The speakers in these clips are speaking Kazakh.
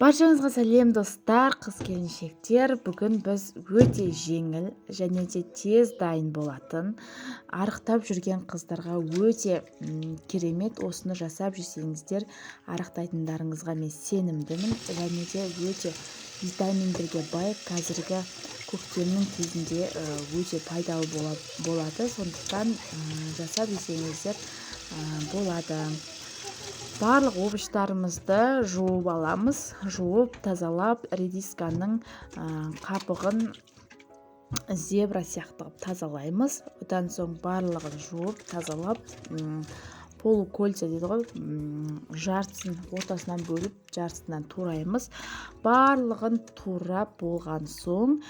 Баршаңызға сәлем, достар, қыз келіншектер! Бүгін біз өте жеңіл және де тез дайын болатын, арықтап жүрген қыздарға өте керемет, осыны жасап жесеңіздер, арықтайтындарыңызға мен сенімдімін. Және де өте витаминдерге бай, қазіргі көктемнің кезінде өте пайдалы болады. Сондықтан жасап жесеңіздер болады. Барлық овощтарымызды жуып аламыз. Жуып, тазалап, редисканың қабығын зебра сияқты қылып тазалаймыз. Одан соң барлығын жуып, тазалап, полукольца дейді ғой, жартысын ортасынан бөліп, жартысынан тураймыз. Барлығын турап болған соң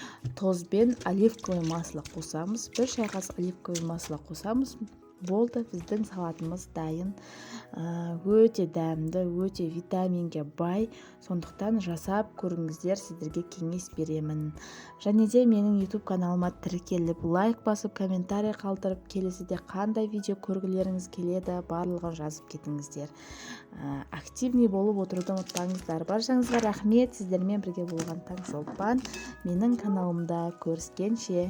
тұз бен оливковый масло қосамыз. 1 шай қасық оливковый масло қосамыз. Болды, біздің салатымыз дайын. Өте дәмді, өте витаминге бай, сондықтан жасап көріңіздер, сіздерге кеңес беремін. Және де менің YouTube каналыма тіркеліп, лайк басып, комментарий қалдырып, келесіде қандай видео көргілеріңіз келеді, барлығын жазып кетіңіздер. Активный болып отыруды ұмытпаңыздар. Баршаңызға рахмет! Сіздермен бірге болған Таңшолпан. Менің каналымда көріскенше!